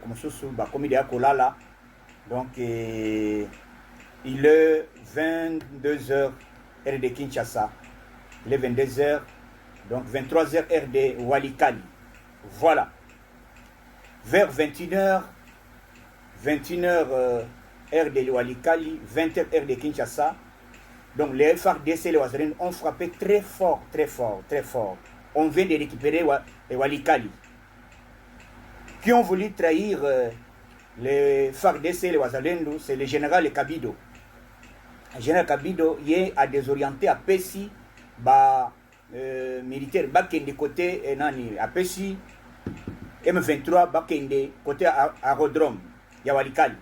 Mosusu bakomi deya kolala. Donc il est 22 heures heure de Kinshasa, il est 22 heures, donc 23 heures heure de Walikali. Voilà, vers 21 heures, 21 heures heure de Walikali, 20 heures heure de Kinshasa. Donc les FARDC et les Wazalendo ont frappé très fort, très fort, très fort. On vient de récupérer Walikali. Qui ont voulu trahir les FARDC et les Wazalendo, c'est le général Kabido. Le général Kabido, il a désorienté apesi ba militaire bakende côté nani, apesi M23 bakende côté aérodrome ya Walikali.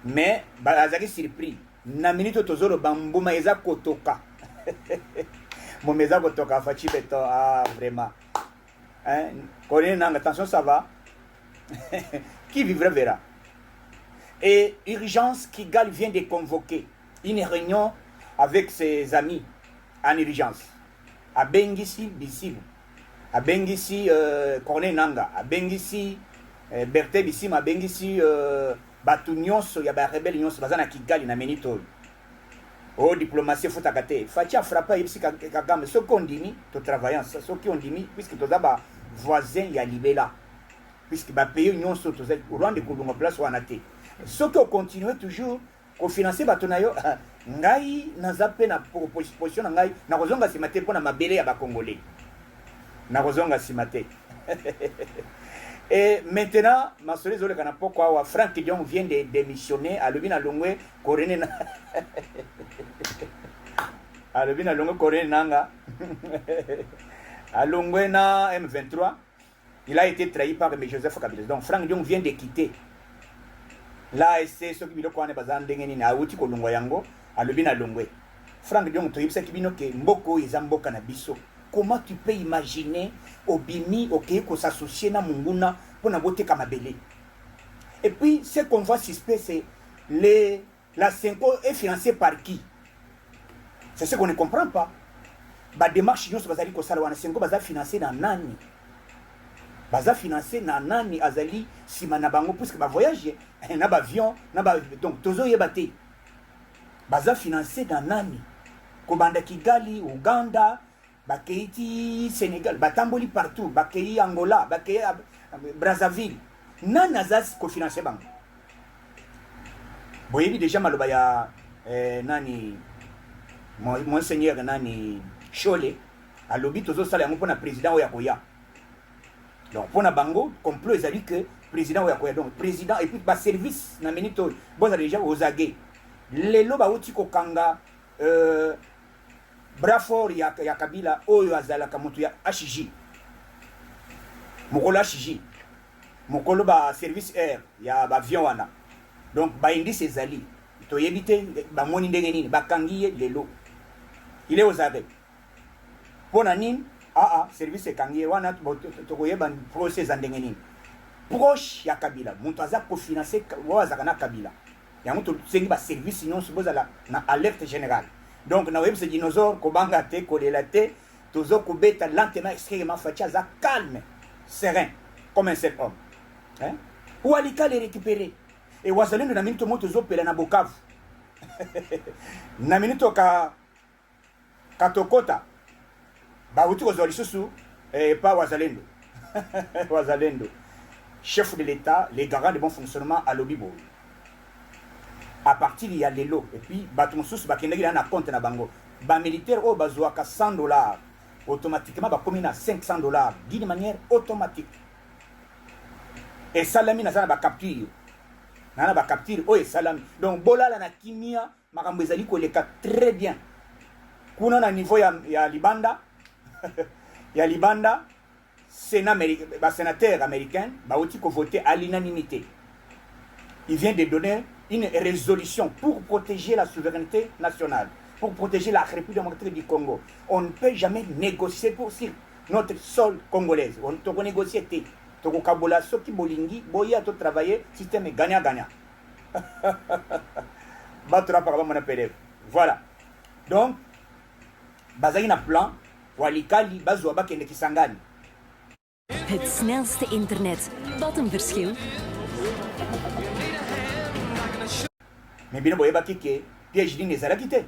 Mais bazalaki surpris. Na minute oyo tozoloba, mbuma eza kotoka, mbuma eza kotoka. Fatshi Béton, ah vraiment, hein? Corneille Nanga, attention, ça va, qui vivra verra. Et urgence, Kigali vient de convoquer une réunion avec ses amis en urgence. Abengisi Bisimwa, abengisi Corneille Nanga, abengisi Bertin Bisimwa, abengisi bato nyonso ya barebelles nyonso baza na Kigali na minute oyo. Oyo diplomatie efutaka te. Fatshi afrappe, ayebisi Kagame: soki ondimi, totravaille, soki ondimi, puisque toza bavoisin ya libela, puisque bapays nyonso toza, Rwanda ekolunga place wana te. Soki ocontinue toujours kofinancer bato na yo, ngai naza mpe na position na ngai, nakozonga nsima te mpo na mabele ya Bacongolais, nakozonga nsima te. Et maintenant, masolo ezoleka na poko awa, Frank Diong vient de démissionner. Alobi na longwe Corneille na alobi na longwe Corneille Nanga, alongwe na M23. Il a été trahi par M. Joseph Kabila. Donc Frank Diong vient de quitter l'ASC. Soki biloko wana baza ndenge nini, awuti kolongwa yango, alobi na longwe. Frank Diong, toyebisaki bino ke mboka oyo eza mboka na biso. Comment tu peux imaginer, obimi, okei kos'associer na monguna mpona boteka mabele? Et puis ce qu'on voit suspect, c'est les la CENCO est financée par qui? C'est ce qu'on ne comprend pas. Badémarche nyonso bazali kosala wana, CENCO baza financé na nani? Baza financé na nani? Azali nsima na bango, puisque bavoyage na baavion na ba, donc tozoyeba te baza financé na nani. Kobanda Kigali, Uganda, bakei ti Sénégal, batamboli partout, bakei Angola, bakei Brazzaville. Nani aza kofinancer bango? Boyebi déjà maloba ya nani, monseigneur nani, Shole, alobi tozosala yango mpona président oyo akoya. Donc mpona bango, complot ezali que président oyo akoya, donc président et puis baservice na minute oyo bozala déjà ozage. Lelo bauti kokanga bras fort ya Kabila oyo azalaka moto ya HJ, mokolo HJ, mokolo baservice air ya baavion wana. Donc baindice ezali, toyebi te bamoni ndenge nini bakangi ye. Lelo il est aux arrêts. Mpo na nini? Aa, service ekangi ye wana, tokoyeba procès eza ndenge nini. Proche ya Kabila, moto aza kofinancer oyo azalaka na Kabila. Yango tosengi baservice nyonso bozala na alerte générale. Donc na oyebisa dinosaure, kobanga te, kolela te, tozo kobeta lentement, extrêmement. Fatshi aza calme, serein comme un seul homme, hein? Walikale récupéré e Wazalendo na minute mo tozopela na Bukavu na minute ka katokota, bauti kozwa lisusu pa Wazalendo. Wazalendo, chef de l'État, les garants de bon fonctionnement, alobi boye à partir ya lelo. Et puis bato mosusu bakendaki na compte na bango, bamilitaire oyo bazwaka 100 $, automatiquement bakomi na 500 $, d'une manière automatique. Esalami, naza na bacapture, na bacapture oyo esalami. Donc bolala na kimia, makambo ezali koleka très bien kuna na niveau ya libanda, ya libanda. Sénat, basénateur américain bauti kovoter à l'unanimité. Il vient de donner une résolution pour protéger la souveraineté nationale, pour protéger la République démocratique du Congo. On ne peut jamais négocier pour sur notre sol congolaise. On tokonégocier te, tokokabola. Soki bolingi, boya totravailler système gagnant gagnant. Bato rapaka bamona PDF. Voilà, donc bazalaki na plan Walikali bazwa, bakende Kisangani. Het snelste internet. Wat een verschil. Mais bino boyebaki ke piège nini ezalaki te.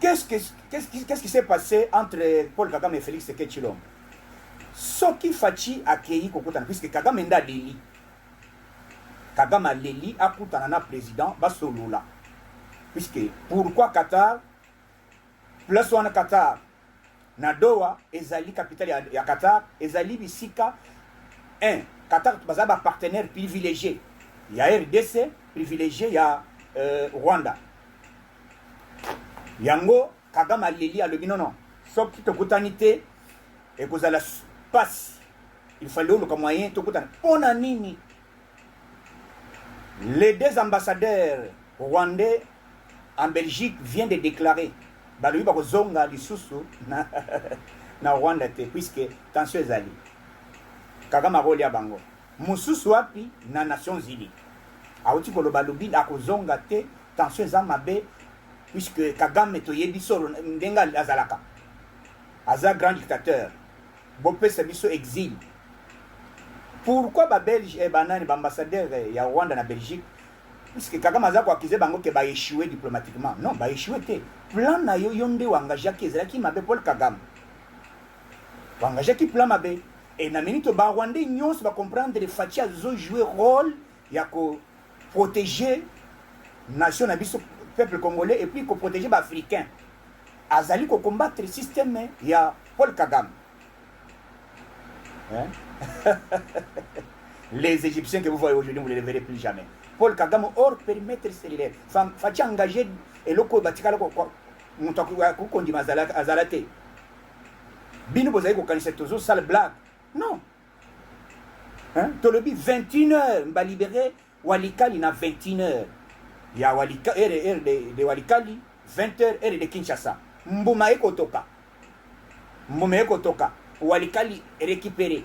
Qu'est-ce qui s'est passé entre Paul Kagame et Félix Tshisekedi Tshilombo? Soki Fatshi akei kokutana, puisque Kagame nde aleli, Kagame aleli akutana na président, basolola. Puisque pourquoi Qatar? Place wana Qatar na Doha ezali capitale ya Qatar, ezali bisika 1. Qatar baza bapartenaire privilégié ya RDC, privilégié ya Rwanda. Yango Kagame aleli, alobi nono, soki tokutani te ekozala pasi, il fallait oluka moyen tokutana. Mpo na nini les deux ambassadeurs rwandais en Belgique vient de déclarer, balobi bakozonga lisusu na Rwanda te, puisque tension ezali, Kagame akolia bango mosusu wapi? Na Nations Unies awuti koloba, alobi akozonga te, tension eza mabe, puisque Kagame toyebi solo ndenge azalaka, aza grand dictateur. Bopesa biso exil. Pourquoi Babelge, banani, baambassadeur ya Rwanda na Belgique, puisque Kagame aza koaccuser bango ke baéchoué diplomatiquement? Non, baéchoué te. Plan na yo, yo nde oengageaki, ezalaki mabe. Paul Kagame oengageaki plan mabe. E na minute Barwandais nyonso bacomprendre Fatshi azojouer rôle ya koprotéger nation na biso, peuple congolais, et puis koprotéger Baafricain, azali kocombattre système ya Paul Kagame, hein? Les Égyptiens que vous voyez aujourd'hui, vous ne les verrez plus jamais. Paul Kagame hors périmètre cellulaire, Fatshi engagé eloko oyo batikala moto akokondima azala te. Bino bozali kokanisa tozosala blague. Non, hein? Tolobi 21 heures balibérer Walikali. Na 21 heures ya Walika, heure de Walikali, 20 heures heure de Kinshasa, mbuma ekotoka, mbuma ekotoka. Walikali récupéré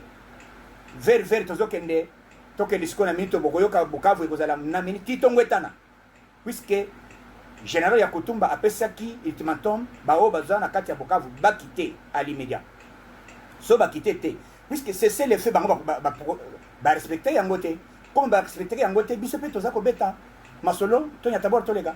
vers tozokende, tokende sikoyo na minute. Bokoyoka Bukavu ekozala na minute ti ntongo etana, puisque général ya Kotumba apesaki ultimatum: baoyo baza na kati ya Bukavu bakite à l'immédiat. So bakite te, puisque cessez-le-feu bango barespecte yango te, comme barespecteke yango te, biso mpe toza kobeta masolo, tonyata bor toleka.